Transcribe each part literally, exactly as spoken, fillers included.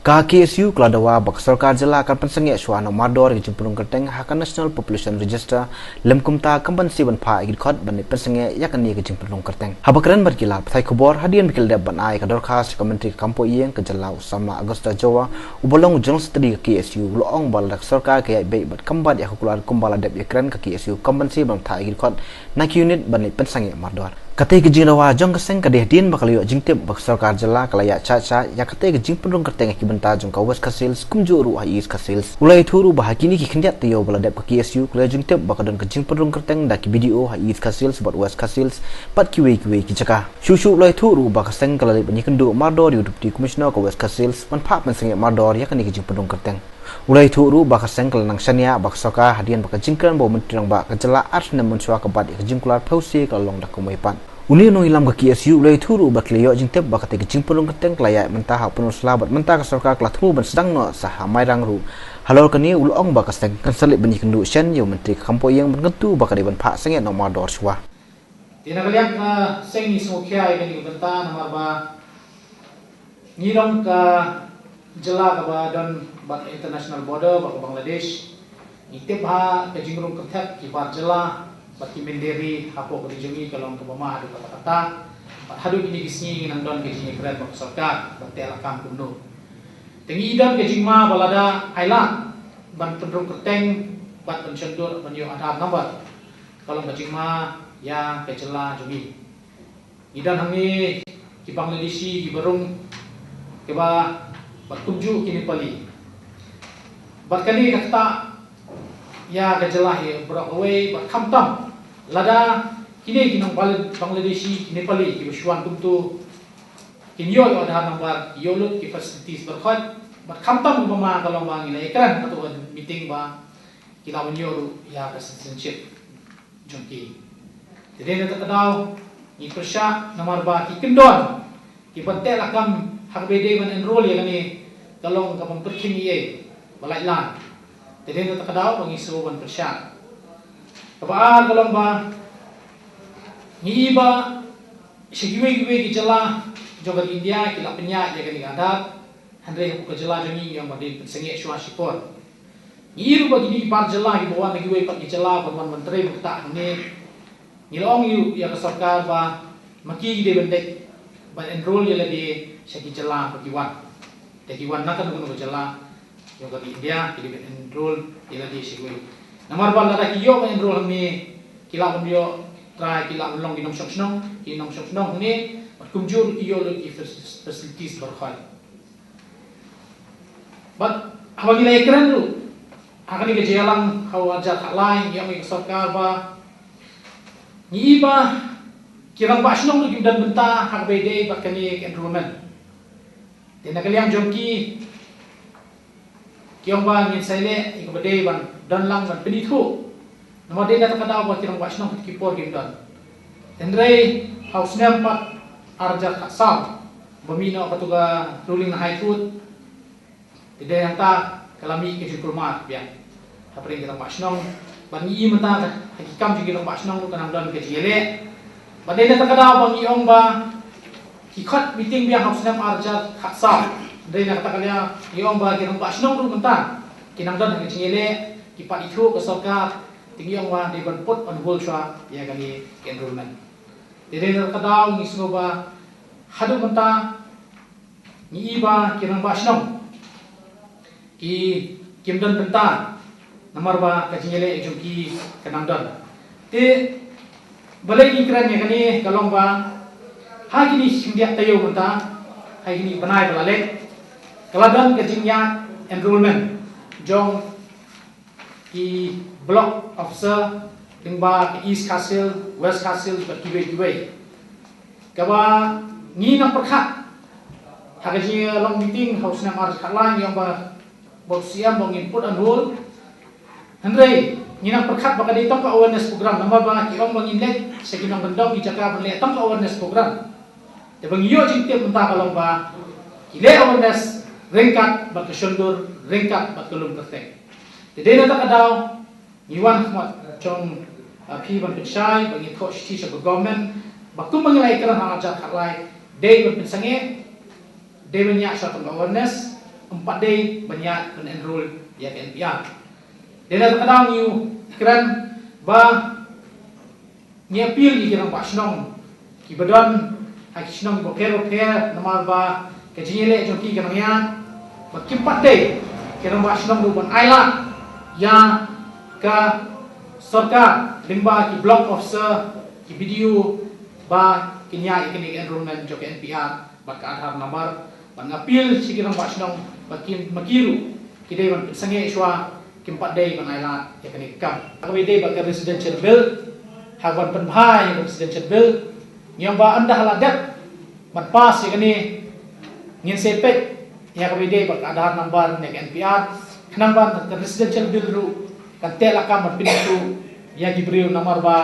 Ka K S U ka la dawa ba ka sorkar jylla kan pynsangeh shuwa noh mardor ïa ka jingpynrung kyrteng ha ka National Population Register, lymkumta kam ban shu ban phah ïa ki dkhot ban leit pynsangeh ïa kane ka jingpynrung kyrteng. Haba kren bad ki lad pathai khubor hadien ba ki la dep ban ai ka dorkhas sha ka Myntri ka kam poh ïing ka jylla u samla Agusta Jowar, uba long u General Secretary ka K S U u la ong ba lada ka sorkar ka ïaid beit bad khambat ïa ka kular kumba la dep ïakren, ka K S U kam ban shu ban phah ïa ki dkhot na ki unit ban leit pynsangeh mardor. Katei ka jingdawa jong ka seng ka dei hadien ba ka la ïoh jingtip ba ka sorkar jylla ka la ïaid shah shah ïa katei ka jingpynrung kyrteng ha ki bynta jong ka West Khasi Hills kumjuh ruh ha East Khasi Hills. U la ïathuh ruh ba ha kine ki khyndiat taïew ba la dep ka K S U ka la ïoh jingtip ba ka don ka jingpynrung kyrteng da ki B D O ha East Khasi Hills bad West Khasi Hills bad kiwei kiwei ki jaka. Shuh shuh u la ïathuh ruh ba ka seng ka la leit ban ïakynduh mardor ïa u Deputy Commissioner ka West Khasi Hills ban phah pynsangeh mardor ïa kane ka jingpynrung kyrteng. U la ïathuh ruh ba ka seng ka la nang shaniah ba ka sorkar hadien ba ka jingkren bad u Myntri Rangbah ka jylla ar snem mynshuwa ka bat ïa ka jingkular phew sien ka la long da kumwei pat. Une u nongïalam ka K S U u la ïathuh ruh ba ki la ïoh jingtip ba katei ka jingpynrung kyrteng ka la ïaid mynta ha u pynrung sla bad mynta ka sorkar ka la thmu ban sdang noh sa ha Mairang ruh. Halor kane u la ong ba ka seng kan sa leit ban ïakynduh shen ïa u Myntri ka kam poh ïing ban kyntu ba ka dei ban phah sangeh noh mardor shuwa. Te na ka liang ka seng ngi sngewkhia ïa kane ka bynta namar ba ngi long ka jylla kaba don bad international border bad ka Bangladesh. Ngi tip ba ka jingrung kyrthep ki bar jylla bad ki mynder ri hapoh ka ri jong ngi ka long kaba ma haduh katta katta. Bad haduh kine ki sngi ngi nang don ka jingïakren bad ka sorkar ban teh lakam kumno. Te ngi don ka jingma ba lada ai lad ban pynrung kyrteng bad ban shon dur ban ïoh Aadhaar number, ka long ka jingma ïa ka jylla jong ngi. Ngi don hangne ki Bangladeshi kiba rung kiba bad kumjuh ki Nepali. Bad kane ka ktah ïa ka jylla hi baroh kawei bad khamtam lada kine ki nong Bal-, Bangladeshi ki Nepali kiba shu wan kumto kin ïoh ïa u Aadhaar number, ïoh lut ki facilities baroh khoit. Bad khamtam kaba ma ka long ba ngi la ïakren ha kato ka meeting ba ki lah ban ïoh ruh ïa ka citizenship jong ki. Te dei na kata ka daw ngi pyrshah namar ba ki kyndon ki ban teh lakam ha kaba dei ban enroll ïa kane ka long kaba ym pyrkhing ei ei ba lait lan. Te dei na kata ka daw ba ngi shu ban pyrshah. Kaba ar ka long ba ngi i ba sha kiwei kiwei ki jylla jong ka India ki la pynïaid ïa kane ka Aadhaar. Hynrei hapoh ka jylla jong ngi ngi ong ba dei pynsangeh shuwa shipor. Ngi i ruh ba kine ki bar jylla kiba wan na kiwei pat ki jylla ban wan ban trei ba ktah hangne. Ngi la ong ïa ka sorkar ba ma ki ki dei ban leit ban enroll ïa lade sha ki jylla ba ki wan. Te ki wan na kano kano ka jylla jong ka India ki dei ban enroll ïa lade sha kiwei. Namar ba lada ki ïoh ban enroll hangne ki lah ban ïoh trai, ki lah ban long ki nongshong shnong, ki nongshong shnong hangne bad kumjuh ki ïoh lut ki fac-, facilities baroh khoit. Bad haba ngi la ïakren ruh ha kane ka jingïalang ha u arhajar khatlai, ngi ong ïa ka sorkar ba ngi i ba ki rangbah shnong ruh kim don bynta ha kaba ïadei bad kane ka enrollment. Te na ka liang jong ki, ki ong ba ngin sa ïaleh ïa kaba dei ban don lang ban pynithuh. Namar dei na kata ka daw ba ki rangbah shnong ki por kim don. Hynrei ha u snem pat arhajar khatsaw ba mih noh kato ka ruling na High Court, te dei hangta ka la mih ka jingkulmar biang hapdeng ki rangbah shnong. Bad ngi i mynta ha ki kam jong ki rangbah shnong ruh ka nang don ka jingïaleh. Bad dei na kata ka daw ba ngi ong ba ki khot meeting biang ha u snem arhajar khatsaw. Dei na kata ka liang ngi ong ba ki rangbah shnong ruh mynta ki nang don ha ka jingïaleh, ki pat ithuh ka sorkar. Te ngi ong ba dei ban put on hold shuwa ïa kane ka enrollment. Te dei na kata ka daw ngi sngew ba haduh mynta ngi i ba ki rangbah shnong ki, kim don bynta namar ba ka jingïaleh jong ki ka nang don. Te balei ngi kren ïa kane ka long ba ha kine ki khyndiat taïew mynta, ha kine ki bnai ba la leit, ka la don ka jingïaid enrollment jong ki block officer lyngba ka East Khasi Hills, West Khasi Hills bad kiwei kiwei. Kaba ngi nang pyrkhat ha ka jinglong meeting ha u snem arhajar khatlai ngi ong ba, ba u C M ba ngin put on hold. Hynrei ngi nang pyrkhat ba ka dei tang ka awareness program, namar ba ki ong ba ngin leit sha ki nongkyndong ki jaka ban leh tang ka awareness program. Te ba ngi ïoh jingtip mynta ka long ba ki leh awareness ryngkat bad ka shondur, ryngkat bad ka lum kyrteng. Te dei na kata ka daw ngi wan khmat jong, ah, phi ban pynshai ba ngin thoh shithi sha ka government ba kumba ngi la ïakren ha arhajar khatlai, dei ban pynsangeh, dei ban ïaid sha tang ka awareness. Ym pat dei ban ïaid ban enroll ïa ka N P R. Dei na kata ka daw ngi kren ba ngi appeal ïa ki rangbah shnong kiba don ha ki shnong kiba pher bapher namar ba ka jingïaleh jong ki ka nang ïaid ba kim pat dei ki rangbah shnong ruh ban ailad ïa ka sorkar lyngba ki block officer, ki B D O ba kin ïaid ïa kane ka enrollment jong ka N P R bad ka Aadhaar number. Bad nga appeal sha ki rangbah shnong ba kin, ma ki ruh ki dei ban pynsangeh shuwa, kim pat dei ban ailad ïa kane ka kam. Ha kaba ïadei bad ka Residential Bill, ha kaba pynbha ïa ka Residential Bill, ngi ong ba ynda la dep ban pass ïa kane, ngin sa peit ïa kaba ïadei bad ka Aadhaar number ne ka N P R, khnang ba ka Residential Bill ruh kan teh lakam ban pynduh ïa ki briew namar ba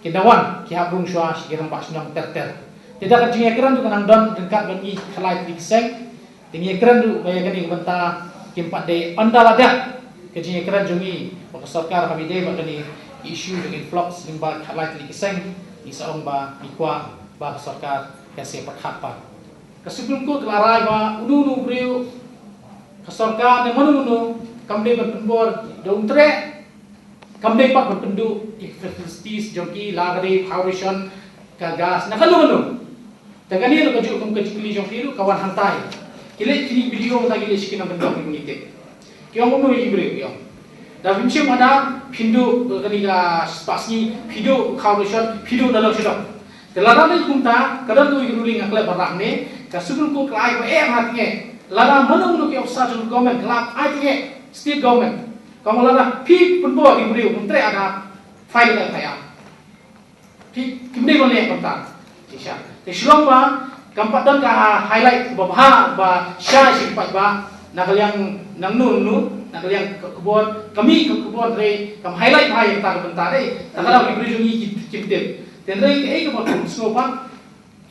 ki dawan ki hap rung shuwa sha ki rangbah shnong ter ter. Te da ka jingïakren ruh ka nang don ryngkat bad ngi khatlai tylli ki seng. Te ngi ïakren ruh ba ïa kane ka bynta kim pat dei, ynda la dep ka jingïakren jong ngi bad ka sorkar ha kaba ïadei bad kane ka issue jong influx lyngba khatlai tylli ki seng, ngi sa ong ba ngi kwah ba ka sorkar kan sa pyrkhat pat. Ka Supreme Court ka la rai ba uno uno u briew, ka sorkar ne mano mano, kam dei ban pynbor da u myntreh, kam dei pat ban pynduh ïa ki facilities jong ki, la ka dei power ration, ka gas, na kano kano. Te kane ruh kajuh kum ka jingkylli jong phi ruh ka wan hangtai. Ki leit kine ki B D O mynta ki leit sha ki nongkyndong, ngi tip. Ki ong kumno ïa ki briew, ki ong, da phim shim Aadhaar phin duh, kane ka spah sngi phi duh power ration, phi duh nadong shadong. Te lada dei kumta, ka don kawei ka ruling nga klet ban rah hangne, ka Supreme Court ka la ai ba eh, ha, tang eh lada mano mano ki officer jong government ka la ai, tang eh state government, ka ong lada phi pynbor ïa ki briew ban treh Aadhaar, file ka F I R. Phi, kim dei ban leh kumta. Shisha. Te shu long ba kam pat don ka highlight ba bha ba shai sha ki paidbah, na ka liang nangno nangno, na ka liang ka khubor, ka mih ka khubor, hynrei kam highlight bha ïa kata ka bynta, dei. Te ka daw ki briew jong ngi ki, kim tip. Te hynrei kaei kaba kongsan pat,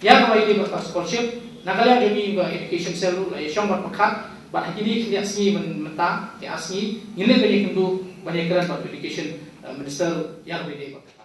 ïa kaba ïadei bad ka scholarship, na ka liang jong ngi ka education cell ruh la ïashong bad pyrkhat, bad ha kine ki khyndiat sngi myn-, mynta, ki ar sngi, ngin leit ban ïakynduh, ban ïakren bad education, eh, minister, ïa kaba ïadei bad